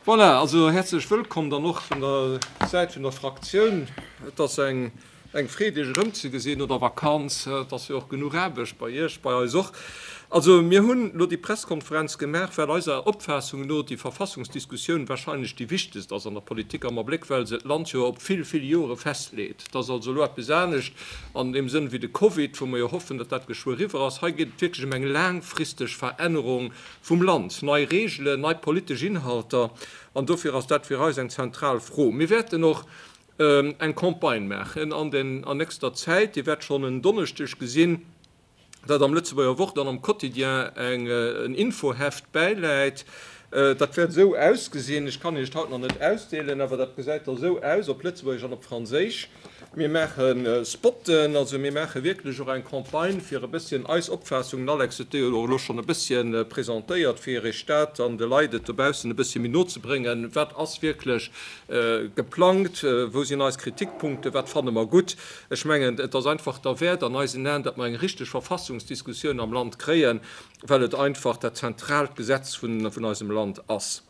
Voilà, also häerzlech wëllkomm dann och vun der Säit vun der Fraktioun. Et ass eng Freed, Iech erëmzegesinn no der Vakanz. Et ass jo och genuch Aarbecht bei Iech, bei eis och. Also mir hunn elo déi Presskonferenz gemaach, well eiser Opfaassung no déi Verfassungsdiskussioun wahrscheinlech déi wichtegst ass an der Politik am Abléck, well se d'Land jo op vill, vill Jore festleet. Et ass also elo eppes anescht an deem Sënn wéi de Covid, wou mer jo hoffen, datt dat geschwë eriwwer ass. Hei geet et wierklech ëm eng laangfristeg Verännerung vum Land, nei Reegelen, nei politesch Inhalter, an dofir ass dat fir eis eng zentral Fro. Mir wäerten och eng Campagne maachen an den an nächster Zäit. Dir wäert schonn en Donneschdeg gesinn, datt am Lëtzebuerger Wort an am Quotidien eng en Infoheft bäiläit. Dat wäert esou ausgesinn, ech kann Iech et haut nach net ausdeelen, awer dat gesäit da esou aus op Lëtzebuergesch an op Franséisch. Mir maache Spotten, also mir maache wierklech och eng Campagne, fir e bësschen eis Opfaassung, den Alex huet déi jo och elo schonn e bësschen presentéiert, fir Iech dat an de Leit et dobaussen e bëssche méi no ze bréngen, wat ass wierklech geplangt, wou sinn eis Kritikpunkten, wat fanne mer gutt. Ech mengen, et ass einfach derwäert an eisen Aen, datt mer eng richteg Verfassungsdiskussioun am Land kréien, well et einfach dat zentraalt Gesetz vun eisem Land ass.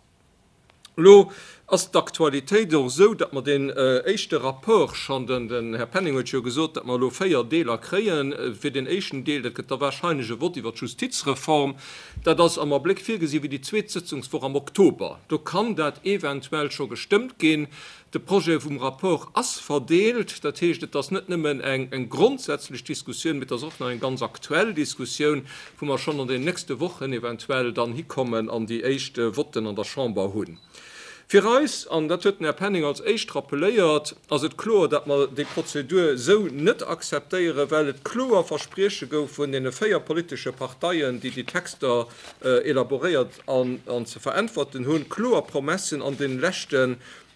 Elo ass d'Aktualitéit och esou, datt mer deen éischte Rapport schonn, den Här Penning huet jo gesot, datt mer elo 4 Deeler kréien. Fir deen éischten Deel, dat gëtt da wahrscheinlech e Vott iwwer d'Justizreform, dat ass am Abléck virgesi fir déi zweet Sëtzungswoch am Oktober. Do kann dat eventuell scho gestëmmt ginn. De Projet vum Rapport ass verdeelt. Dat heescht, et ass net nëmmen eng grondsätzlech Diskussioun, mee et ass och nach eng ganz aktuell Diskussioun, wou mer schonn an den nächste Wochen eventuell dann hikommen an déi éischt Votten an der Chamber hunn. Fir eis, an dat huet den Här Penning als éischt rappeléiert, ass et kloer, datt mer déi Prozedur esou net akzeptéieren, well et kloer Versprieche gouf vun deene 4 politesche Parteien, déi déi Texter elaboréiert an ze veräntwerten hunn, kloer Promessen an deene leschte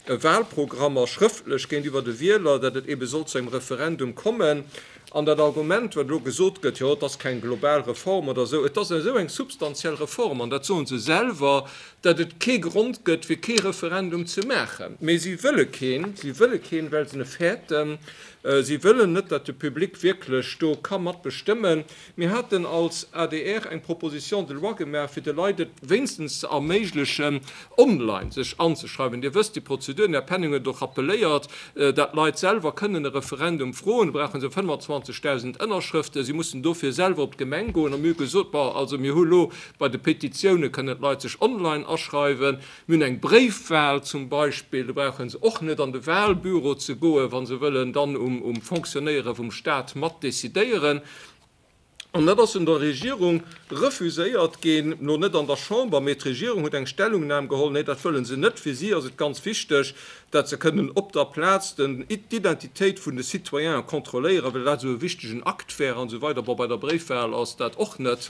Wahlprogrammer schrëftlech géintiwwer de Wieler, datt et ebe soll zu engem Referendum kommen. An dat Argument, wat elo gesot gëtt, jo, et ass keng global Reform oder esou, et ass esou eng substantiell Reform, an dat soe se selwer, datt et kee Grond gëtt, fir kee Referendum ze maachen. Mee si wëlle keen, si wëlle keen, well se e fäerten. Si wëllen net, datt de Public wierklech do ka mat bestëmmen. Mir haten als adr eng Proposition de loi gemaach, fir de Leit et wéinstens ze erméiglechen, online sech anzeschreiwen. Dir wësst déi Prozedur, den Här Penning huet et och rappeléiert, dat d'Leit selwer kënnen e Referendum froen. Do brauche se 25.000 Ënnerschrëften. Si mussen dofir selwer op d'Gemeng goen. A mir hu gesot, Bon, also mir hu elo bei de Petitioune kënnen d'Leit sech online aschreiwen. Mir hunn eng Bréifwahl zum Beispill, do brauche se och net an de Wahlbüro ze goen, wa se wëllen dann um Fonctionnéiere vum Stat mat decidéieren. An dat ass vun der Regierung refuséiert ginn, elo net an der Chamber, mee d'Regierung huet eng Stellungnam geholl, nee, dat wëlle se net. Fir si ass et ganz wichteg, dat se kënnen op der Plaz d'Identitéit vun de Citoyene kontrolléieren, well dat esou e wichtegen Akt wär an esou weider. Bon, bei der Bréifwahl ass dat och net,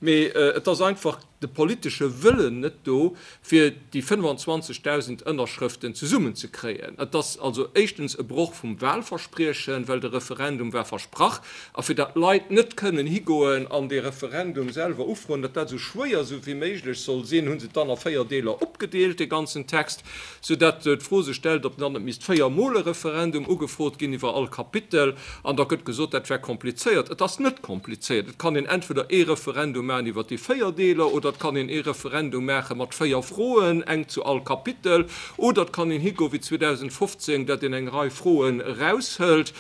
mee et ass einfach de politesche Wëllen net do, fir déi 25.000 Ënnerschrëften zesummenzekréien. Et ass also éischtens e Broch vum Wahlverspriechen, well de Referendum war versprach, a fir datt d'Leit net kënnen higoen an dee Referendum selwer ufroen, datt dat esou schwéier esou wéi méiglech soll sinn, hu se et dann a 4 Deeler opgedeelt, dee ganzen Text, soudatt d'Fro sech stellt, ob dann net misst 4 Mol e Referendum ugefrot ginn iwwer all Kapitel. An da gëtt gesot, dat wär komplizéiert. Et ass net komplizéiert. Et kann een entweder ee Referendum maachen iwwer déi 4 Deeler oder et kann een ee Referendum maache mat 4 Froen, eng zu all Kapitel, oder et kann een higoe wéi 2015, datt een eng Rei Froen eraushëlt,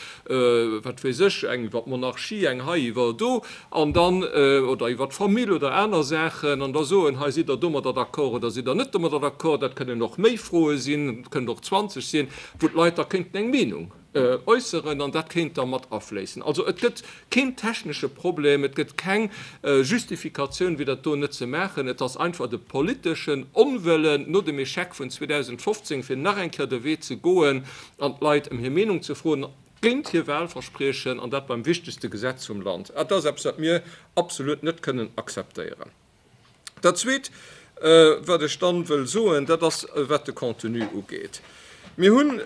wat weess ech, eng iwwer d'Monarchie, eng hei iwwer do, an dann, oder iwwer d'Famill oder aner Saachen, an da soen, hei sidd Der domadder d'accord oder sidd Der net domadder d'accord. Dat kënnen och méi Froe sinn, et kënnen och 20 sinn, wou d'Leit da kéinten eng Meenung äusseren an dat kéint da mat afléissen. Also et gëtt keen technesche Problem, et gëtt keng Justifikatioun, fir dat do net ze maachen. Et ass einfach de politeschen Onwëllen no dem Échec vun 2015, fir nach eng Kéier de Wee ze goen an d'Leit ëm hir Meenung ze froen, géint hir Wahlverspriechen, an dat beim wichtegste Gesetz vum Land. Dat ass eppes, wat mir absolut net kënnen akzeptéieren. Dat Zweet, wat ech dann wëll soen, dat ass, wat de Contenu ugeet. Mir hunn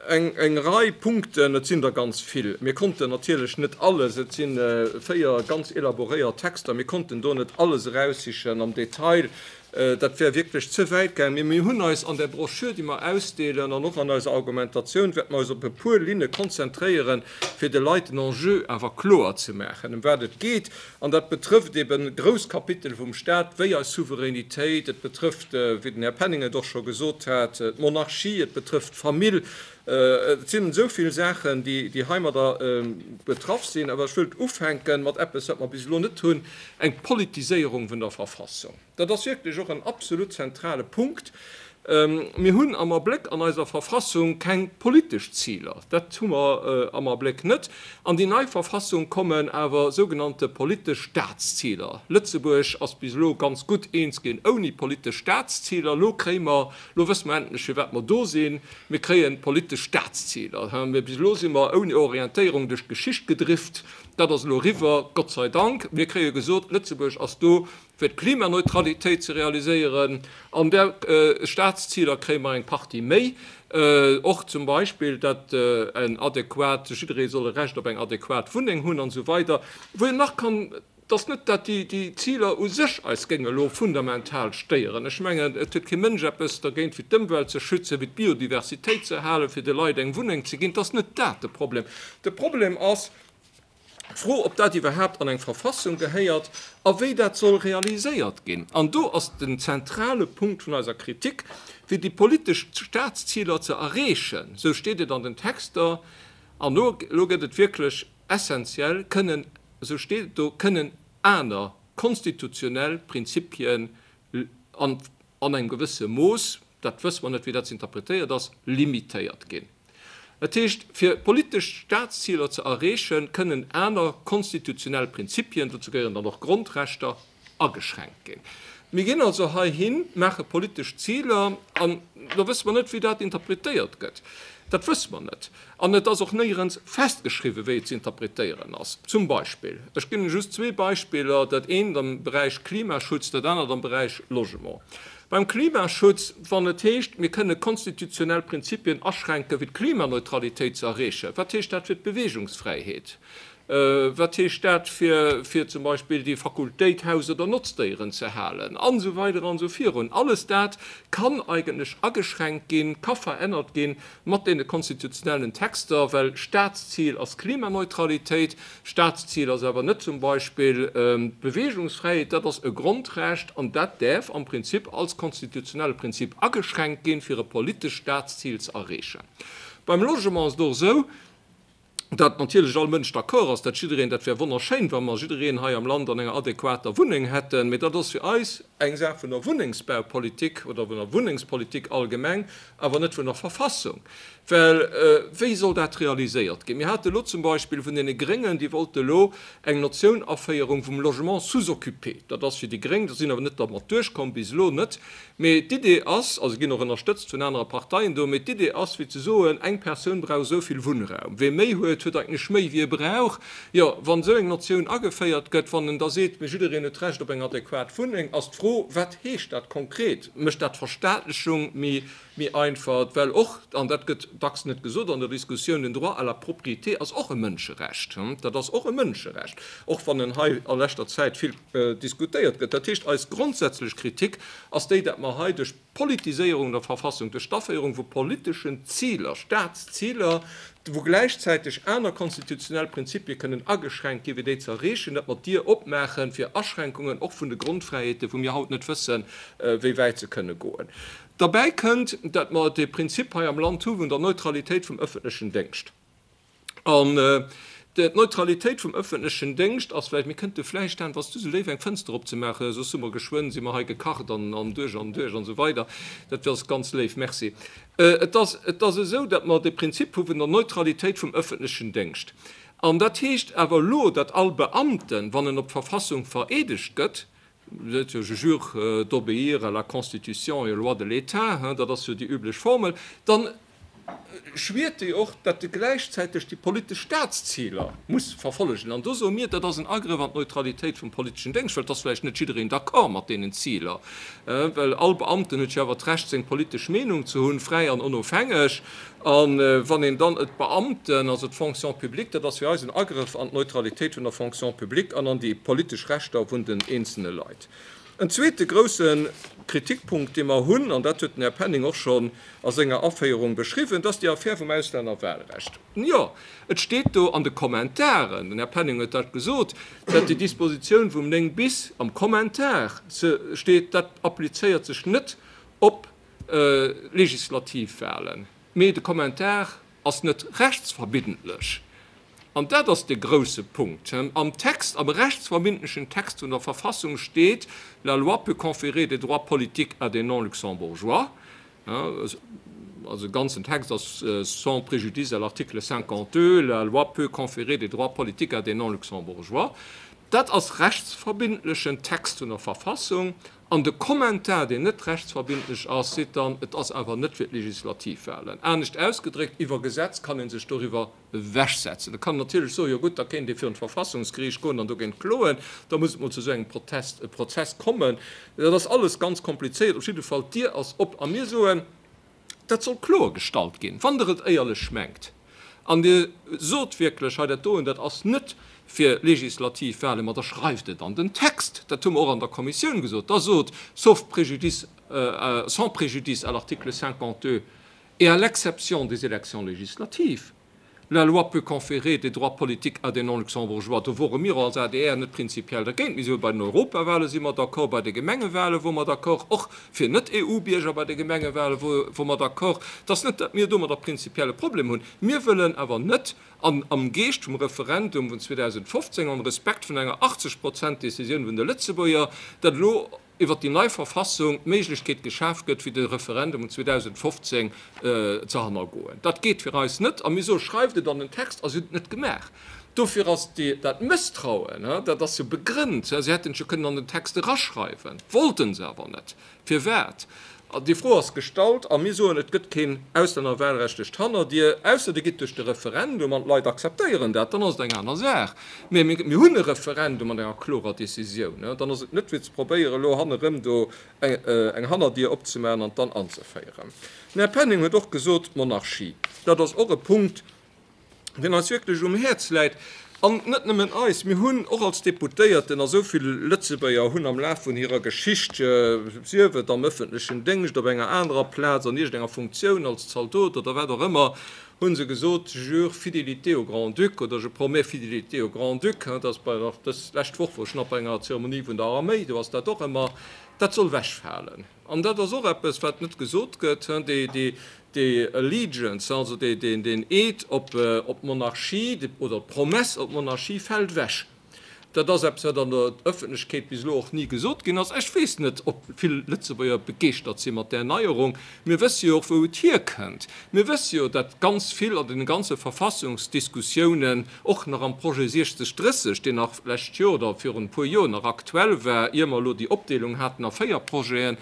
eng Rei Punkten, et sinn der ganz vill, mir konnten natierlech net alles, et si 4 ganz elaboréiert Texter, mir konnten do net alles eraussichen am Detail. Dat wär wierklech ze wäit gaangen. Mee mir hunn eis an där Broschür, déi mer ausdeelen, an och an eiser Argumentatioun wäerte mer eis op e puer Linne konzentréieren, fir de Leit den Enjeu awer kloer ze maachen, ëm wat et geet. An dat betrëfft eben grouss Kapitel vum Stat, wéi eis Souveränitéit, et betrëfft, wéi den Här Penning et och scho gesot hat, d'Monarchie, et betrëfft d'Famill. Et sinn esou vill Saachen, déi heimadder betraff sinn. Awer ech wëllt ufänke mat eppes, wat mer bis elo net hunn, eng Politiséierung vun der Verfassung. Dat ass wierklech och en absolut zentrale Punkt. Mir hunn am Abléck an eiser Verfassung keng politesch Ziler. Dat hu mer am Abléck net. An déi nei Verfassung kommen awer sougenannte politesch Staatsziler. Lëtzebuerg ass bis elo ganz gutt eens ginn ouni politesch Staatsziler. Elo kréie mer, elo wësse mer endlech firwat mer do sinn, mir kréie politesch Staatsziler. Bis elo si mer ouni Orientéierung duerch d'Geschicht gedrift. Dat ass elo eriwwer, Gott sei Dank. Mir kréie gesot, Lëtzebuerg ass do fir d'Klimaneutralitéit ze realiséieren. An där Staatsziler kréie mer eng Partie méi, och zum Beispill, datt en adequat, jidderee soll e Recht op eng adequat Wunneng hunn an esou weider, wou een nach kann, et ass net, datt déi Ziler u sech eis géinge elo fundamental stéieren. Ech mengen, et huet kee Mënsch eppes dergéint, fir d'Ëmwelt ze schützen, fir d'Biodiversitéit ze erhalen, fir de Leit eng Wunneng ze ginn. Et ass net dat de Problem. De Problem ass, D'Fro, ob dat iwwerhaapt an eng Verfassung gehéiert a wéi dat soll realiséiert ginn. An do ass den zentrale Punkt vun eiser Kritik, fir déi politesch Staatsziler ze erreechen, esou steet et an den Texter, an elo elo gëtt et wierklech essenziell, kënnen, esou steet et do, kënnen aner konstitutionell Prinzipien an an engem gewësse Mooss, dat wësse mer net, wéi dat ze interpretéiert ass, limitéiert ginn. Dat heescht, fir politesch Staatsziler ze erreechen, kënnen aner konstitutionell Prinzipien, dozou gehéieren dann och Grondrechter, ageschränkt ginn. Mir ginn also heihin, maache politesch Ziler an da wësse mer net, wéi dat interpretéiert gëtt. Dat wësse mer net. An et ass och néierens festgeschriwwen, wéi et ze interpretéieren ass. Zum Beispill, ech ginn just zwee Beispiller, dat eent am Beräich Klimaschutz, dat anert am Beräich Logement. Beim Klimaschutz, wann et heescht, mir kënne konstitutionell Prinzipien aschränken, fir d'Klimaneutralitéit ze erreechen, wat heescht dat fir d'Beweegungsfräiheet? Wat heescht dat fir, fir zum Beispill déi Fakultéit, Haus oder Notzdéieren ze halen? An esou weider an esou virun. Alles dat kann eigentlech ageschränkt ginn, ka verännert ginn mat deene konstitutionellen Texter, well Staatszil ass Klimaneutralitéit, Staatszil ass awer net zum Beispill d'Beweegungsfräiheet. Dat ass e Grondrecht an dat däerf am Prinzip als konstitutionelle Prinzip ageschränkt ginn, fir e politescht Staatszil ze erreechen. Beim Logement ass et och esou, datt natierlech all Mënsch d'accord ass, datt jiddereen, dat wär wonnerschéin, wa mer jiddereen hei am Land an enger adequater Wunneng hätten, mee dat ass fir eis eng Saach vun der Wunnengsbaupolitik oder vun der Wunnengspolitik allgemeng, awer net vun der Verfassung. Well wéi soll dat realiséiert ginn? Mir hate elo zum Beispill vun deene Gréngen, déi wollte elo eng Notioun Aféierung vum Logement sous-occupé. Dat ass fir déi Gréng, do sinn awer net dermat duerchkomm, bis elo net. Mee d'Idee ass, also ginn och ënnerstëtzt vun anere Parteien do, mee d'Idee ass fir ze soen, eng Persoun brauch esou vill Wunnraum. Wee méi huet, huet eigentlech méi wéi e brauch. Jo, wann esou eng Notioun ageféiert gëtt, wann en da seet, mee jiddereen huet d'Recht op eng adequat Wunneng, ass d'Fro, wat heescht dat konkret? Mécht dat d'Verstaatlechung méi Méi einfach, well och, an dat gëtt dacks net gesot an der Diskussioun, den Droit à la propriété ass och e Mënscherecht. Dat ass och e Mënscherecht, och wann en hei a leschter Zäit vill diskutéiert gëtt. Dat heescht, eis grondsätzlech Kritik ass déi, datt mer hei duerch d'Politiséierung der Verfassung, duerch d'Aféierung vu politeschen Ziler, Staatsziler, wou gläichzäiteg aner konstitutionell Prinzipie kënnen ageschränkt ginn, fir déi ze erreechen, datt mer d'Dier opmaache fir Aschränkungen och vun de Grondfräiheeten, wou mir haut net wëssen, wéi wäit se kënne goen. Derbäi kënnt, datt mer de Prinzip hei am Land hu vun der Neutralitéit vum öffentlechen Déngscht. An d'Neutralitéit vum öffentlechen Déngscht ass vläicht, mir kënnte vläicht, Dan, wann s du esou léif eng Fënster opzemaachen, soss hu mer geschwënn, si mer hei gekacht an an duerch an duerch an esou weider. Dat ass ganz léif, merci. Et ass, et ass esou, datt mer de Prinzip hu vun der Neutralitéit vum öffentlechen Déngscht. An dat heescht awer elo, datt all Beamten, wann en op d'Verfassung vereedegt gëtt, Seet jo, je jure d'obéir à la Constitution et aux lois de l'État, hein, dat ass jo déi üblech Formel, dann schwiert déi och, datt e gläichzäiteg déi politesch Staatsziler muss verfollegen. An do soe mir, dat ass en Agrëff an d'Neutralitéit vum politeschen Déngscht, well et ass vläicht net jiddereen d'accord mat deenen Ziler, well all Beamten huet jo awer d'Recht, seng politesch Meenung ze hunn, fräi an onofhängeg. A wann een dann d'Beamten, also d'Fonction publique, dat ass fir eis en Agrëff an d'Neutralitéit vun der Fonction publique an an déi politesch Rechter vun den eenzelne Leit. En zweete grousse Kritikpunkt, dee mer hunn, an dat huet den Här Penning och schonn a senger Aféierung beschriwwen, dat ass déi Affär vum Auslännerwahlrecht. Jo, et steet do an de Kommentaren, den Här Penning huet dat gesot, dat déi Dispositioun vum 9 bis am Kommentar steet, dat applizéiert sech net op Legislativwahlen. Mee de Kommentar ass net rechtsverbindlech. An dat ass de grouse Punkt. Am Text, am rechtsverbindlechen Text vun der Verfassung steet, La loi peut conférer des droits politiques à des non-luxembourgeois. Also de ganzen Text ass sans préjudice à l'article 52, La loi peut conférer des droits politiques à des non-luxembourgeois. Dat ass rechtsverbindlechen Text vun der Verfassung. An de Kommentar, deen net rechtsverbindlech ass, seet dann, et ass awer net fir d'Legislativwahlen. Anescht ausgedréckt, iwwer Gesetz kann ee sech doriwwer ewechsetzen. Et kann een natierlech soen, jo gutt, da kéint ee virun d'Verfassungsgeriicht goen an dogéint kloen, da muss et mol zu esou engem Protest, Prozess kommen. Dat ass alles ganz komplizéiert. Op jidde Fall, d'Dier ass op. A mir soen, Dat soll kloer gestallt ginn. Wann Der et éierlech mengt an Dir sot wierklech, hei dat doen, dat ass net fir legislativ Wahlen, ma da schreift et an den Text. Dat hu mer och an der Kommissioun gesot. Da sot, sauf préjudice, sans préjudice à l'article 52 et à l'exception des élections législatives. La loi peut conférer des droits politiques à des non-luxembourgeois. Do wore mir als adr net prinzipiell dergéint. Mir si bei den Europawale si mer d'accord, bei de Gemengewale wore mer d'accord, och fir Net-EU-Bierger bei de Gemengewale wore mer d'accord. Et ass net, datt mir domadder prinzipiell e Problem hunn. Mir wëllen awer net, an am Geescht vum Referendum vun 2015, am Respekt vun enger 80 Prozent Decisioun vun de Lëtzebuerger, datt elo iwwert déi nei Verfassung d'Méiglechkeet geschaf gëtt, fir de Referendum vun 2015 ze hannergoen. Dat geet fir eis net. A mir soe, schreift et an den Text, a si hunn et net gemaach. Dofir ass dat Mësstrauen, dat ass jo begrënnt. Si hätten et jo kënnen an den Text eraschreiwen, wollten se awer net. Firwat? Déi Fro ass gestallt a mir soen, et gëtt keen Auslännerwahlrecht duerch d'Hannerdier, ausser Dir gitt duerch de Referendum an d'Leit akzeptéieren dat, dann ass et eng aner Saach. Mä mir hunn e Referendum mat enger klorer Décisioun. Dann ass et net fir ze probéieren, elo hannerëm do eng Hannerdier opzemaachen an et dann anzeféieren. Den Här Penning huet och gesot, d'Monarchie, dat ass och e Punkt, deen eis wierklech um Häerz läit, an net nëmmen eis, mir hunn och als Deputéierten, a sou vill Lëtzebuerger hunn am Laf vun hirer Geschicht, sief et am ëffentlechen Déngscht, op enger anerer Plaz, an iergendenger Funktioun, als Zaldot oder wat och ëmmer, hu se gesot, je jure fidélité au Grand-Duc oder je promets fidélité au Grand-Duc. Dat ass bei, dës lescht Woch wor ech nach bei enger Zeremonie vun der Arméi, do ass dat och ëmmer, dat soll wechfalen. An dat ass och eppes, wat net gesot gëtt, déi Allegiance, also deen Eed op d'Monarchie oder d'Promesse op d'Monarchie fält ewech. Dat ass eppes, wat an der Ëffentlechkeet bis elo och ni gesot ginn ass. Ech weess net, ob vill Lëtzebuerger begeeschtert si mat där Neierung. Mir wësse jo och, wou et hierkënnt. Mir wësse jo, datt ganz vill an deene ganze Verfassungsdiskussiounen, och nach am Projet 60 30, deen nach d'lescht Joer oder virun e puer Joer nach aktuell war, ier mer elo déi Opdeelung haten a 4 Projeten,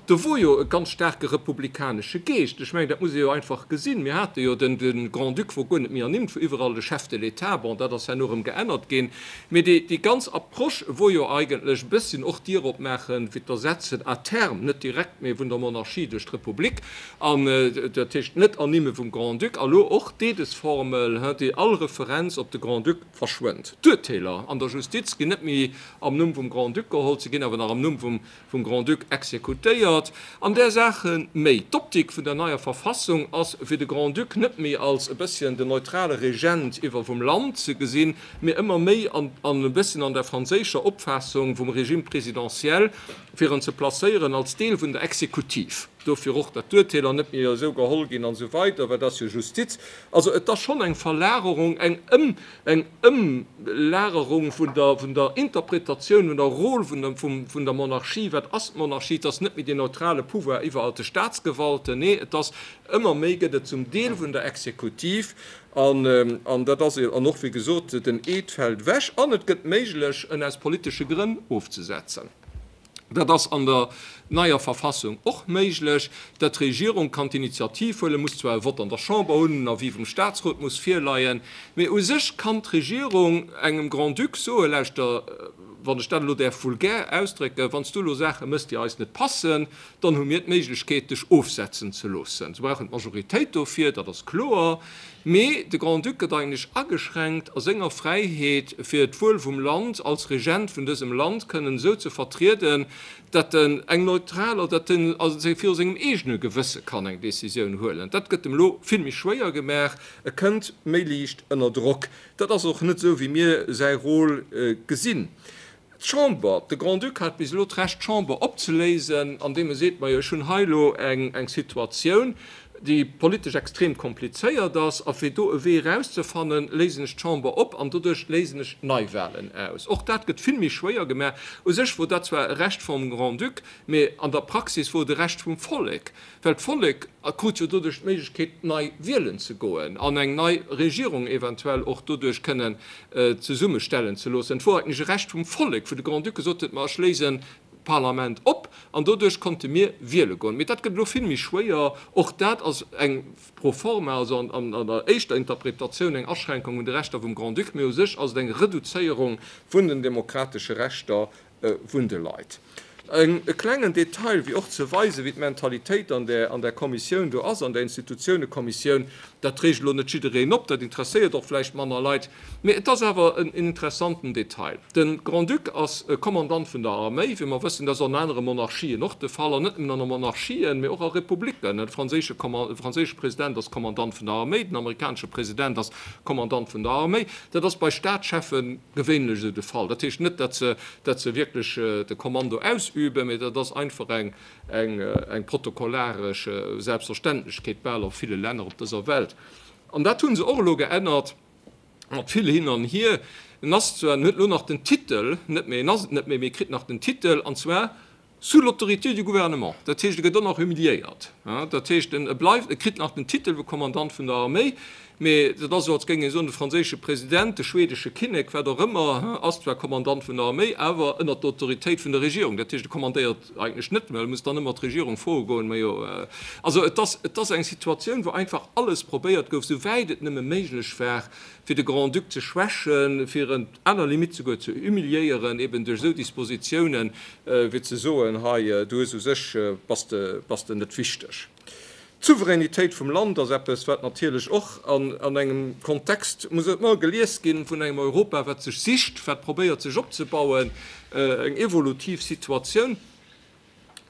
do wor jo e ganz staarke republikanesche Geescht. Ech mengen, dat muss ee jo einfach gesinn. Mir hate jo den, de Grand-Duc wor guer net méi ernimmt, wor iwwerall de Chef de l'État. Bon, dat ass herno erëm geännert ginn. Mee déi, déi ganz Approche wor jo eigentlech e bësschen och d'Dier opmaachen fir d'Ersetzen à terme, net direkt, mee vun der Monarchie duerch d'Republik. An dat heescht net ernimme vum Grand-Duc. A lo och d'Eedesformel, déi all Referenz op de Grand-Duc verschwënnt. D'Urteeler an der Justiz ginn net méi am Numm vum Grand-Duc geholl, se ginn awer nach am Numm vum Grand-Duc exekutéiert. An där Saache méi. D'Optik vun der neier Verfassung ass, fir de Grand-Duc net méi als e bësschen den neutrale Regent iwwer vum Land ze gesinn, mee ëmmer méi an e bësschen an der franséischer Opfaassung vum Régime présidentiel, fir en ze placéieren als Deel vun der Exekutiv. Dofir och, datt d'Urteeler net méi esou geholl ginn an esou weider, well dat ass jo Justiz. Also et ass schonn eng Verlagerung, eng Ëm, eng Ëmlagerung vun der, vun der Interpretatioun, vun der Rôle vun der, vum, vun der Monarchie. Wat ass d'Monarchie? Et ass net méi deen neutrale Pouvoir iwwer all de Staatsgewalten, nee, et ass ëmmer méi gëtt et zum Deel vun der Exekutiv. An, an dat ass, an och wéi gesot, den Eed fält ewech an et gëtt méiglech, en aus politesche Grënn ofzesetzen. Dat ass an der neier Verfassung och méiglech, dat d'Regierung kann d'Initiativ huelen, muss zwar e Vott an der Chamber hunn, en Avis vum Statsrot muss virleien, mee u sech kann d'Regierung engem Grand-Duc soen, Lauschter, wann ech dat elo däerf vulgär ausdrécken, wann s du elo Saache méchs, déi eis net passen, dann hu mir d'Méiglechkeet, dech ofsetzen ze loossen. Se brauchen d'Majoritéit dofir, dat ass kloer. Mee de Grand-Duc gëtt eigentlech ageschränkt a senger Fräiheet, fir d'Wuel vum Land als Regent vun dësem Land kënnen esou ze vertrieden. datt en eng neutral, oder datt en viru sengem eegene Gewësse kann eng Décisioun huelen. Dat gëtt em elo vill méi schwéier gemaach. E kënnt méi liicht ënner Drock. Dat ass och net esou, wéi mir säi Rôle gesinn. D'Chamber, de Grand-Duc hat bis elo d'Recht, d'Chamber opzeléisen, andeem e seet, Majo, ech hunn hei elo eng Situatioun, déi politesch extrem komplizéiert ass, a fir do e Wee erauszefannen, léisen ech d'Chamber op an doduerch léisen ech Neiwahlen aus. Och dat gëtt vill méi schwéier gemaach. U sech wor dat zwar e Recht vum Grand-Duc, mee an der Praxis wor et e Recht vum Vollek. Well d'Vollek krut jo doduerch d'Méiglechkeet, nei wielen ze goen an eng nei Regierung eventuell och doduerch kënnen zesummestellen ze loossen. Et wor eigentlech e Recht vum Vollek, wou de Grand-Duc gesot huet, Ma ech léisen d'Parlament op, an doduerch konnte mir wiele goen. Mee dat gëtt elo vill méi schwéier. Och dat ass eng pro forma, also an der éischter Interpretatioun eng Aschränkung vun de Rechter vum Grand-Duc, mee u sech ass et eng Reduzéierung vun den demokratesche Rechter vun de Leit. E klengen Detail, wéi och ze weisen, wéi d'Mentalitéit an där, an där Kommissioun do ass, an där Institutiounekommissioun, dat reegt elo net jiddereen op, dat interesséiert och vläicht manner Leit, mee et ass awer en interessanten Detail. De Grand-Duc ass Kommandant vun der Arméi, wéi mer wëssen, dat ass an anere Monarchien och de Fall, an net nëmmen an der Monarchien, mee och a Republiken. De franséische de franséische President ass Kommandant vun der Arméi, den amerikanesche President ass Kommandant vun der Arméi. Dat ass bei Staatscheffen gewéinlech esou de Fall. Dat heescht net, datt se, datt se wierklech de Kommando ausüben, mee dat ass einfach eng, eng, eng protokollaresch Selbstverständlechkeet bal a ville Länner op dëser Welt. An dat hu se och elo geännert, mat vill Hin an Hier. En ass zwar, en huet elo nach den Titel, net méi, en ass et net méi, mee e kritt nach den Titel, an zwar Sous l'autorité du gouvernement. Dat heescht, e gëtt och nach humiliéiert. Dat heescht, e bleift, e kritt nach den Titel vu Kommandant vun der Arméi, mee dat ass esou, als géing ee soen, de franséische President, de schwedesche Kinnek, wat och ëmmer, ass zwar Kommandant vun der Arméi, awer ënnert der Autoritéit vun der Regierung. Dat heescht, e kommandéiert eigentlech net, well e muss dann ëmmer d'Regierung froe goen. Majo, also et ass, et ass eng Situatioun, wou einfach alles probéiert gouf, souwäit et nëmme méiglech war, fir de Grand-Duc ze schwächen, fir en à la limite souguer ze humiliéieren, eben duerch esou Dispositiounen, fir ze soen, hei, du hues u sech, bass de, bass de net wichteg. D'Souveränitéit vum Land ass eppes, wat natierlech och an, an engem Kontext muss ëmmer gelies ginn vun engem Europa, wat sech sicht, wat probéiert sech opzebauen, eng evolutiv Situatioun.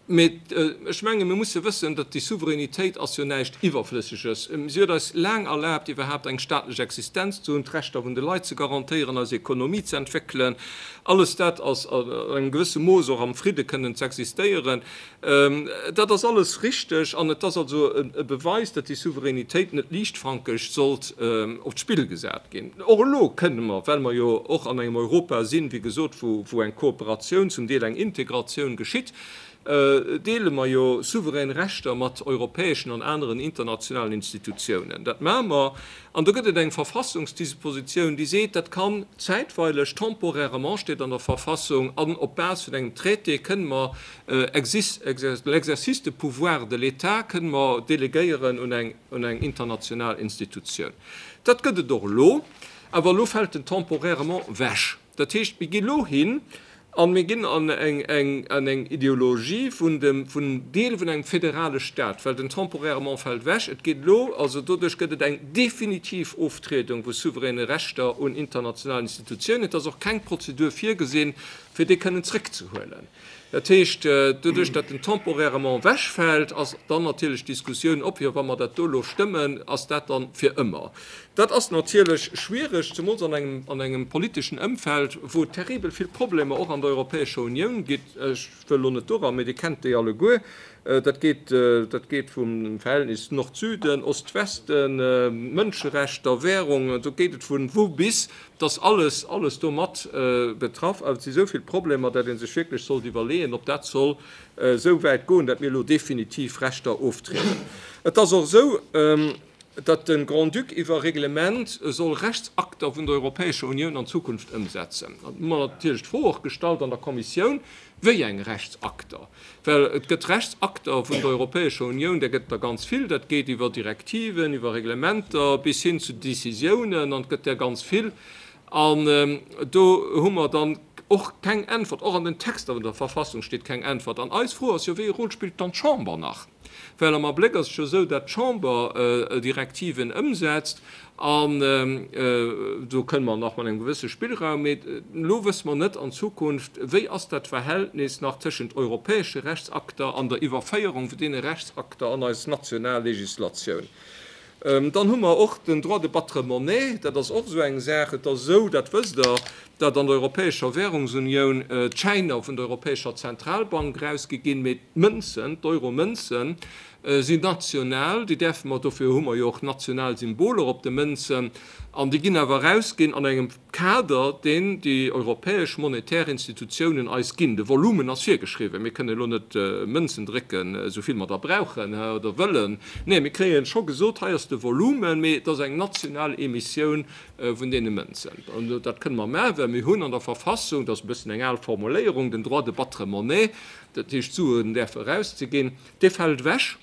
Mee ech menge mir musse wëssen, datt déi Souveränitéit ass jo näischt Iwwerflësseges. Si huet eis laang erlaabt, iwwerhaapt eng staatlech Existenz ze hunn, d'Rechter vun de Leit ze garantéieren, eis Ekonomie ze entwéckelen. Alles dat ass an engem gewësse Mooss och am Fridde kënnen z'existéieren. Dat ass alles richteg an et ass also e Beweis, datt déi Souveränitéit net liichtfankeg sollt op d'Spill gesat ginn. Och elo kënne mer, well mer jo och an engem Europa sinn, wéi gesot, wou eng Kooperatioun, zum Deel eng Integratioun geschitt, deele mer jo souverän Rechter mat europäeschen an aneren internationalen Institutiounen. Dat maache mer. An do gëtt et eng Verfassungsdispositioun, déi seet, dat kann zäitweileg, temporairement steet an der Verfassung, an op Base vun engem Traité kënne mer l'exercice de pouvoir de l'État kënne mer delegéieren un eng, un eng international Institutioun. Dat gëtt et och elo, awer elo fält den temporairement wech. Dat heescht, mir gi lo hin a mir ginn an eng Ideologie vun dem Deel vun engem federale Stat, well den temporairement fält ewech. Et geet elo, also doduerch gëtt et eng definitiv Oftriedung vu souveräne Rechter un international Institutiounen. Et ass och keng Prozedur virgesinn, fir déi kënnen zréckzehuelen. Dat heescht, doduerch datt den temporairement ewechfält, ass dann natierlech d'Diskussioun op, jo wa mer dat do elo stëmmen, ass dat dann fir ëmmer? Dat ass natierlech schwierig, zemools an engem, an engem politeschen Ëmfeld, wou et terribel vill Problemer och an der Europäescher Unioun gitt. Ech wëll elo net doran, mee Dir kennt déi alleguer. Dat geet, dat geet vum Verhältnis Nord-Süden, Ost-Westen, Mënscherechter, Währung, do geet et vun vu bis. Et ass alles, alles do mat betraff. Awer et si sou vill Problemer, dat ee sech wierklech sollt iwwerleeën, ob dat soll esou wäit goen, dat mir elo definitiv Rechter oftrieden. Et ass och esou, datt de Grand-Duc iwwer Reglement soll Rechtsakter vun der Europäescher Unioun an Zukunft ëmsetzen. An hu mer natierlech d'Fro och gestallt an der Kommissioun, Wéi eng Rechtsakter? Well et gëtt Rechtsakter vun der Europäescher Unioun, där gëtt et der ganz vill. Dat geet iwwer Direktiven, iwwer Reglementer bis hin zu Décisiounen, an et gëtt där ganz vill. An do hu mer dann och keng Äntwert. Och an den Texter vun der Verfassung steet keng Äntwert. An eis Fro ass jo, Wéi e Rôle spillt dann d'Chamber nach? Well am Abléck ass et jo esou, dat d'Chamber Direktiven ëmsetzt an do kënne mer nach mat engem gewësse Spillraum, mee elo wësse mer net an Zukunft, wéi ass dat Verhältnis nach tëschent europäesche Rechtsakter an der Iwwerféierung vun deene Rechtsakter an eis national Législatioun. Dann hu mer och den Droit de battre monnaie, dat ass och esou eng Saach. Et ass esou, dat wësst Der, datt an der Europäescher Währungsunioun d'Schäiner vun der Europäescher Zentralbank erausgi ginn, mee d'Mënzen, d'Euro-Mënzen, sinn national. Déi däerfe mer, dofir hu mer jo och national Symboler op de Mënzen, an déi ginn awer erausginn an engem Kader, deen déi europäesch monetär Institutiounen eis ginn. De Volumen ass virgeschriwwen. Mir kënnen elo net Mënzen drécken, esou vill mer der brauchen oder wëllen. Nee, mir kréie scho gesot, hei ass de Volumen, mee et ass eng national Emissioun vun deene Mënzen. An dat kënne mer maachen, well mir hunn an der Verfassung, dat ass e bëssen eng al Formuléierung, den Droit de battre monnaie, dat heescht d'Suen däerfe erauszeginn, dee fält ewech.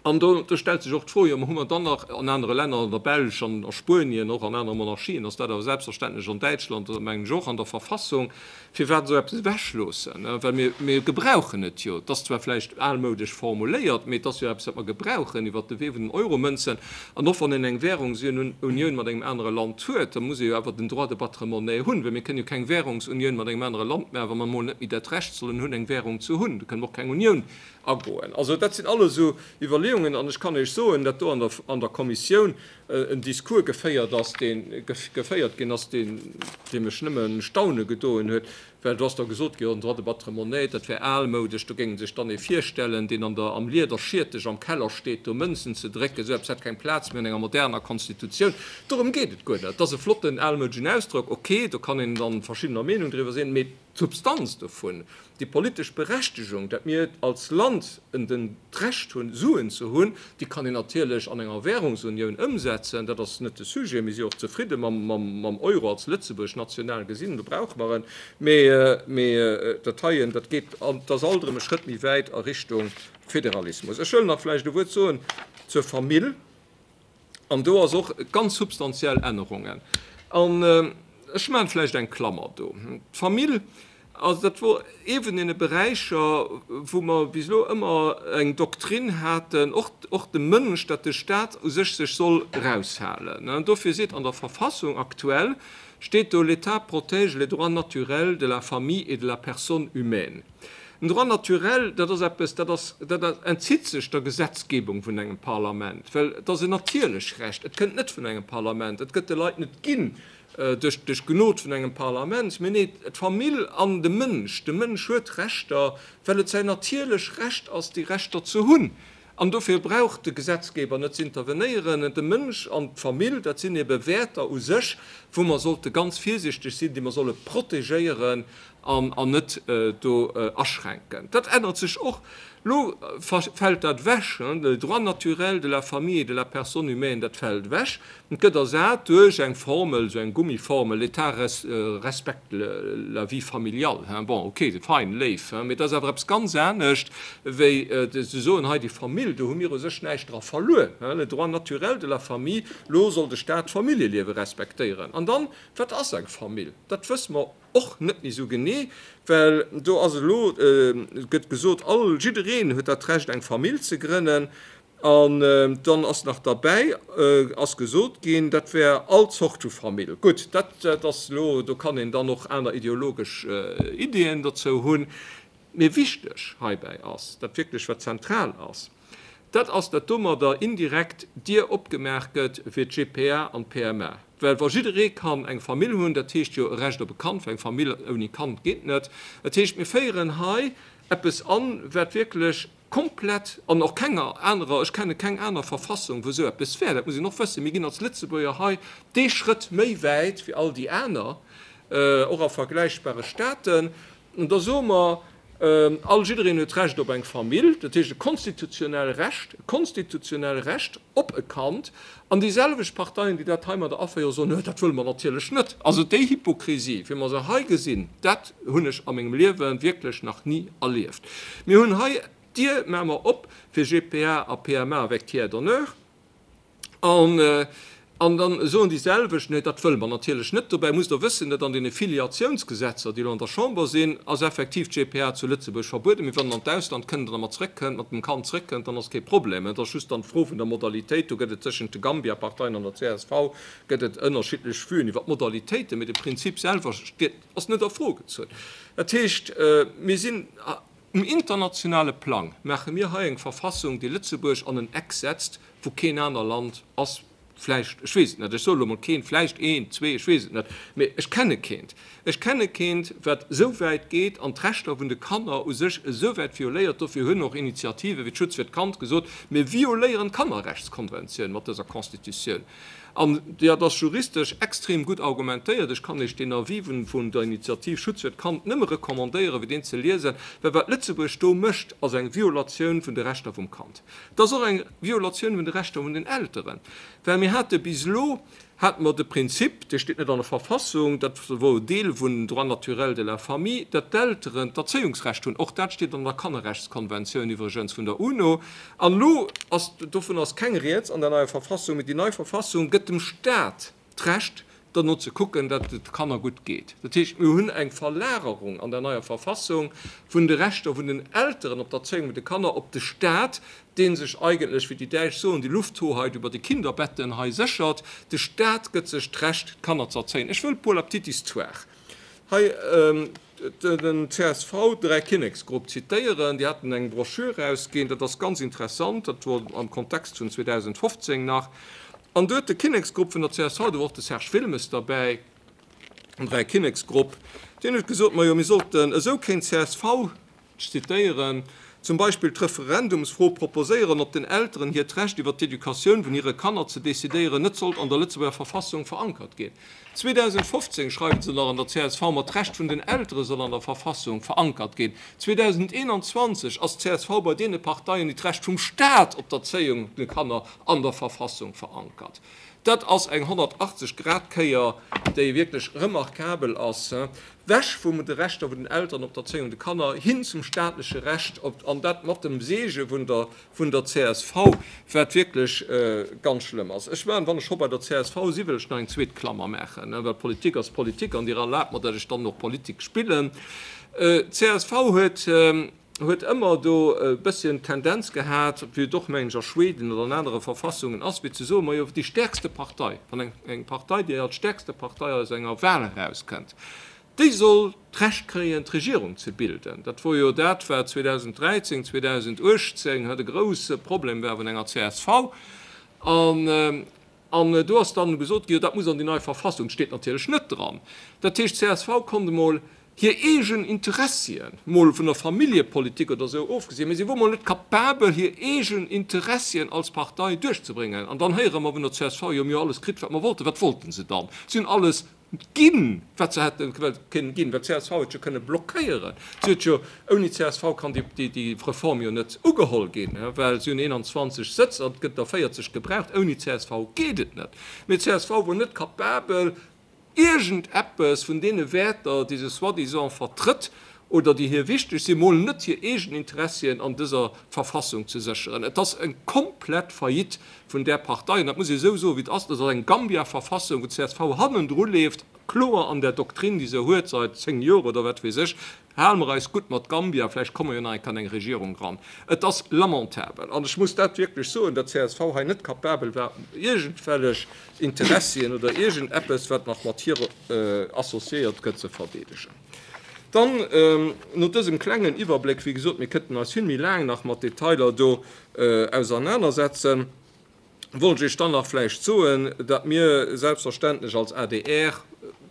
An do stellt sech och d'Fro, jo, mä hu mer dann nach an anere Länner, an der Belsch, an a Spuenien, och an anere Monarchien ass dat awer selbstverständlech, an Däitschland mengen ech och, an der Verfassung, firwat esou eppes ewechloossen? Well mir, mir gebrauchen et jo. Et ass zwar vläicht almoudesch formuléiert, mee et ass jo eppes, wat mer gebrauchen iwwert de Wee vun den Euromënzen. An och wann een eng Währungsunioun mat engem anere Land huet, da muss ee jo awer den Droit de battre monnaie hunn, well mir kënnen jo keng Währungsunioun mat engem anere Land maachen, wa mer emol net méi dat Recht sollen hunn, eng Währung ze hunn. Da kënne mer och keng Unioun Agoen. Also dat sinn alles esou Iwwerleeungen an ech kann Iech soen, datt do an der an der Kommissioun en Discours geféiert ass, dee geféiert ginn ass, deen dee mech nëmme staune gedoen huet, well do ass da gesot ginn, jo den Droit de battre monnaie, dat wär almoudesch, do géing sech dann ee virstellen, deen an der am Liederschierteg am Keller steet, do Mënzen ze drécken, esou eppes hätt keng Plaz méi an enger moderner Konstitutioun. Dorëm geet et guer net. Et ass e flotten almoudeschen Ausdrock, okay, do kann een dann verschiddener Meenung driwwer sinn, mee D'Substanz dovun, déi politesch Berechtegung, datt mir als Land den d'Recht hunn, Suen ze hunn, déi kann een natierlech an enger Währungsunioun ëmsetzen. Dat ass net de Sujet. Mir si och zefridde mam Euro als Lëtzebuerg, national gesinn, do brauche mer en. Mee dat heien, dat geet, dat ass alt erëm e Schrëtt méi wäit a Richtung Federalismus. Ech wëll nach vläicht e Wuert soen zur Famill. An do ass och ganz substantiell Ännerungen. An ech maachen vläicht eng Klammer do. D'Famill, also dat wor ee vun deene Beräicher, wou mer bis elo ëmmer eng Doktrin haten, och, och de Mënsch, datt de Stat u sech sech soll eraushalen. An dofir seet an der Verfassung aktuell, steet do, L'État protège les droits naturels de la famille et de la personne humaine. En Droit naturel, dat ass eppes, dat ass, dat entzitt sech der Gesetzgebung vun engem Parlament, well et ass en natierlech Recht. Et kënnt net vun engem Parlament, et gëtt de Leit net ginn duerch, duerch d'Gnod vun engem Parlament, mee nee, d'Famill an de Mënsch, de Mënsch huet Rechter, well et säin natierlech Recht ass, déi Rechter ze hunn. An dofir brauch de Gesetzgeber net ze intervenéieren. De Mënsch an d'Famill, dat sinn ebe Wäerter u sech, wou mer sollte ganz virsichteg sinn, déi mer solle protegéieren an net do aschränken. Dat ännert sech och. Elo fält dat ewech, le droit naturel de la famille et de la personne humaine, dat fält ewech. Et gëtt ersat duerch eng Formel, esou eng Gummiformel, l'État respecte la vie familiale. Bon, ok, fein, léif, mee dat ass awer eppes ganz anescht, wéi ze soen, hei déi Famill, do hu mir u sech näischt dra verluer, le droit naturel de la famille, elo soll de Staat d'Familljeliewe respektéieren. An dann, wat ass eng Famill? Dat wësse mer och net méi esou genee, well do ass elo, gëtt gesot, all, jiddereen huet dat Recht eng Famill ze grënnen. An dann ass nach derbäi ass gesot ginn, dat wär all Zort vu Famill. Gutt, dat ass elo, do kann een dann och aner ideologesch Ideeën dozou hunn. Mee wichteg heibäi ass, dat wierklech wat zentral ass, dat ass, datt domadder indirekt d'Dier opgemaach gëtt fir d'GPA an d'PMA. Well wa jidderee kann eng Famill hunn, dat heescht jo e Recht op e Kand, well eng Famill ouni Kand geet net. Dat heescht, mir féieren hei eppes an, wat wierklech Komplett, an och kenger anerer, ech kenne keng aner Verfassung, wou esou eppes wär, dat muss een och wëssen. Mir ginn als Lëtzebuerger hei dee Schrëtt méi wäit wéi all déi aner, och a vergläichbare Staaten. An da soe mer, all, jiddereen huet d'Recht op eng Famill, dat heescht e konstitutionell Recht, e konstitutionell Recht op e Kand. An déi selwecht Parteien, déi dat heimadder aféieren, soen, dat wëlle mer natierlech net. Also déi Hypokrisie, wéi mer se hei gesinn, dat hunn ech a mengem Liewe wierklech nach ni erlieft. Mir hunn hei, d'Dier maache mer op fir GPA a PMA avec tiers donneur. An. An da soen déi selwecht, Nee, dat wëlle mer natierlech net. Dobäi musst Der wëssen, datt an deene Filiatiounsgesetzer, déi elo an der Chamber sinn, ass effektiv d'GPA zu Lëtzebuerg verbueden. Mee wann en an d'Ausland kënnt an dermat zrëckkënnt, mat dem Kand zrëckkënnt, dann ass kee Problem. Et ass just dann d'Fro vun der Modalitéit. Do gëtt et tëschent de Gambia-Parteien an der csv gëtt et ënnerschiddlech Vuen iwwer d'Modalitéiten, mee de Prinzip selwer steet, ass net a Fro gezunn. Dat heescht, mir sinn um internationale Plang, maache mir hei eng Verfassung, déi Lëtzebuerg an en Eck setzt, wou keen aner Land ass, vläicht, ech weess et net, ech soe lo mol keen, vläicht eent, zwee, ech weess et net, mee ech kenne keent, ech kenne keent, wat esou wäit geet an d'Rechter vun de Kanner u sech esou wäit violéiert. Dofir hunn och Initiative wéi d'Schutz fir d'Kand gesot, mir violéieren d'Kannerrechtskonventioun mat dëser Constitutioun. An dat ass juristesch extrem gutt argumentéiert. Ech kann Iech deen Avis vun der Initiativ Schutz fir d'Kand nëmme recommandéieren, fir deen ze liesen, well wat Lëtzebuerg do mécht, ass eng Violatioun vun de Rechter vum Kand. Et ass och eng Violatioun vun de Rechter vun den Elteren, well mir hate bis elo hate mer de Prinzip, dee steet net an der Verfassung, dat wor Deel vun Droit naturel de la famille, datt d'Elteren d'Erzéiungsrecht hunn. Och dat steet an der Kannerrechtskonventioun iwwregens vun der UNO. An elo ass, dovun ass keng Rieds an der neier Verfassung, mee déi nei Verfassung gëtt dem Staat d'Recht, derno ze kucken, datt et de Kanner gutt geet. Dat heescht, mir hunn eng Verlagerung an der neier Verfassung vun de Rechter vun den Elteren op d'Erzéiung vun de Kanner op de Staat, dee sech eigentlech, wéi déi Däitsch soen, die Lufthoheit über die Kinderbetten hei séchert. De Staat gëtt sech d'Recht, d'Kanner ze erzéien. Ech wëll pour la petite histoire hei den CSV-Dräikinneksgrupp zitéieren. Déi haten eng Broschür erausginn, dat ass ganz interessant, dat wor am Kontext vun 2015 nach. An do huet de Kinneksgrupp vun der csv, do wor och de Serge Wilmes derbäi, den Dräikinneksgrupp, deen huet gesot, majo mir sollten, esou kéint csv, ech zitéieren, zum Beispill d'Referendumsfro proposéieren, ob den Elteren hiert Recht iwwer d'Educatioun vun hire Kanner ze decidéieren net sollt an der Lëtzebuerger Verfassung verankert ginn. 2015 schreiwe se nach an der csv, ma d'Recht vun den Eltere soll an der Verfassung verankert ginn. 2021 ass d'CSV bei deene Parteien, déi d'Recht vum Staat op d'Erzéiung vun de Kanner an der Verfassung verankert. Dat ass eng 180 Grad Kéier, déi wierklech remarkabel ass. Wech vum de Rechter vun den Elteren op d'Erzéiung de Kanner, hin zum staatleche Recht op, an dat mat dem Seege vun der, vun der csv, wat wierklech ganz schlëmm ass. Ech maachen, wann ech scho bei der csv si, wëll ech nach eng zweet Klammer maachen, well Politik ass Politik an Dir erlaabt mer, dat ech dann och Politik spillen. D'CSV huet, huet ëmmer do e bësschen d'Tendenz gehat, wéi et och, mengen ech, a Schweden oder an anere Verfassungen ass, fir ze soen, Majo, déi stäerkste Partei, wann eng, eng Partei, déi als stäerkste Partei aus enger Wahl erauskënnt, déi soll d'Recht kréien, d'Regierung ze bilden. Dat wor jo dat, wat 2013, 2018 de grouse Problem war vun enger csv. An, an do ass dann gesot ginn, jo, dat muss an déi nei Verfassung. Dat steet natierlech net dran. Dat heescht, d'CSV konnt emol hir eegen Interessien, mol vun der Familljepolitik oder esou ofgesinn, mee si wor mol net kapabel hir eegen Interessien als Partei duerchzebréngen. An dann héiere mer vun der csv, jo mir hu alles kritt wat mer wollten. Wat wollten se dann? Si hunn alles ginn, wat se hätte kënnen ginn, well d'CSV huet jo kënne blockéieren. Si huet jo, ouni csv kann déi Reform jo net ugeholl ginn, well si hunn 21 Sëtz an et gëtt der 40 gebraucht. Ouni csv geet et net. Mee d'CSV wor net kapabel, iergend eppes vun deene Wäerter, déi se soi-disant vertrëtt oder déi hir wichteg sinn, mol net hir eegen Interessien an dëser Verfassung ze sécheren. Et ass eng komplett Faillite vun där Partei, an dat muss ee esou soen, wéi et ass. Dat ass eng Gambia-Verfassung, wou d'CSV hannendru leeft, kloer an där Doktrin, déi se huet seit 10 Joer oder wat weess ech, Hale mer eis gutt mat Gambia, vläicht komme mer jo nach eng Kéier an eng Regierung eran. Et ass lamentabel, an ech muss dat wierklech soen, datt csv hei net kapabel war, iergendwellech Interessien oder iergendeppes, wat nach mat hir associéiert gëtt, ze verdeedegen. Dann, no dësem klengen Iwwerbléck, wéi gesot, mir kënnten eis vill méi laang nach mat Detailer do ausernanersetzen, Wollt ech Iech dann nach vläicht soen, datt mir selbstverständlech als adr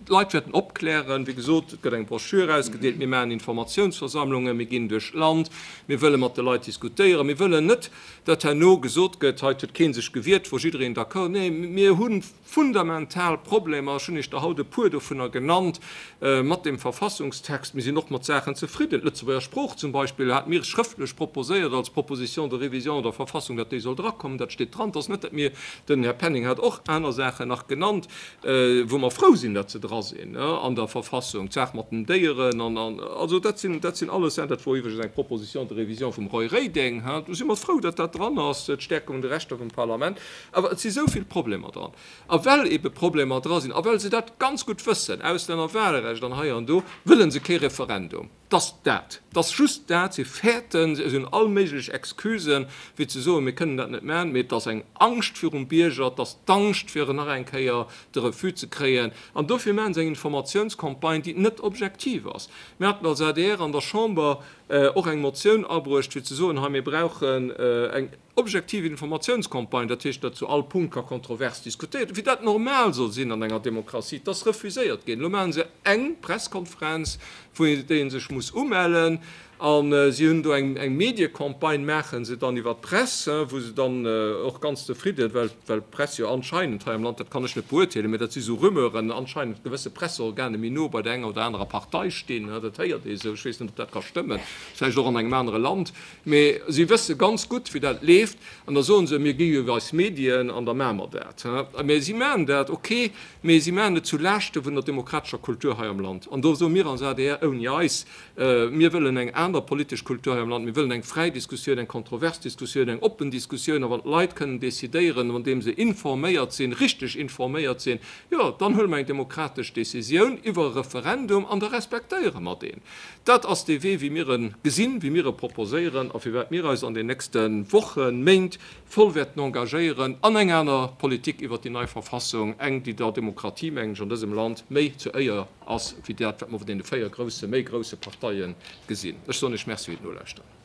d'Leit wäerten opklären. Wéi gesot, et gëtt eng Broschür ausgedeelt, mir maachen Informatiounsversammlungen, mir ginn duerch d'Land, mir wëlle mat de Leit diskutéieren. Mir wëllen net, datt herno gesot gëtt, hei huet kee sech gewiert, wor jiddereen d'accord. Nee, mir hu fundamental Problemer, ech hunn Iech der haut e puer dovunner genannt, mat deem Verfassungstext. Mir sinn och mat Saachen zefridden. D'Lëtzebuerger Sprooch zum Beispill hate mir schrëftlech proposéiert als Proposition de révision der Verfassung, datt déi soll drakommen. Dat steet dran. Et ass net, datt mir, den Här Penning hat och aner Saachen nach genannt, wou mer frou sinn, datt se dra. dra sinn an der Verfassung, d'Saach mat den Déieren an, an, also dat sinn, dat sinn alles Saachen, dat wor iwwregens eng Proposition de révision vum Roy Reding, do si mer frou, datt dat dran ass, d'Stärkung der Rechter vum Parlament, awer et si sou vill Problemer dran. A well ebe Problemer dra sinn a well se dat ganz gutt wëssen, Auslännerwahlrecht an hei an do, wëlle se kee Referendum. 't ass dat, 't ass just dat, se fäerten, se hunn all méiglech Excusen, fir ze soen, mir kënnen dat net maachen, mee et ass eng Angscht virum Bierger, et ass d'Angscht, fir nach eng Kéier de Refus ze kréien. An dofir maache se eng Informatiounscampagne, déi net objektiv ass. Mir haten als adr an der Chamber och eng Motioun abruecht, fir ze soen, hei mir brauchen eng Objektiv Informatiounscampagne, dat heescht, datt zu all Punkt ka kontrovers diskutéiert ginn, wéi dat normal soll sinn an enger Demokratie, 't ass refuséiert ginn. Elo maache se eng Presskonferenz, wou déi ee sech muss umellen, a si hunn do eng Mediecampagne, maache se dann iwwer d'Press, wou se dann och ganz zefridden, well d'Press jo anscheinend hei am Land, dat kann ech net beurteelen, mä dat si sou Rumeuren, anscheinend gewësse Presseorgane méi no bei der enger oder anerer Partei stinn, dat héiert ee sou, ech weess net, ob dat ka stëmmen, vläicht och an engem anere Land. Mee si wësse ganz gutt, wéi dat leeft. An da soe se, Mir gi jo iwwer eis Medien an da maache mer dat. Mä si maachen dat, okay, mee si maachen et zu Laaschte vun der demokratescher Kultur hei am Land. An do soe mir als adr, Ouni eis, mir wëllen eng aner politesch Kultur hei am Land. Mir wëllen eng fräi Diskussioun, eng kontrovers Diskussioun, eng oppen Diskussioun. A wann d'Leit kënnen decidéieren, andeem se informéiert sinn, richteg informéiert sinn, jo, dann huele mer eng demokratesch Decisioun iwwer e Referendum an da respektéiere mer deen. Dat ass dee Wee, wéi mir e gesinn, wéi mir e proposéieren a firwat mir eis an den nächste Wochen, Méint voll wäerten engagéieren an eng aner Politik iwwert déi nei Verfassung, eng, déi der Demokratie, mengen ech, an dësem Land méi zur Éier ass wéi dat, wat mer vun deene 4 grousse, méi grousse Parteie gesinn. Ech soen Iech Merci fir d'Nolauschteren.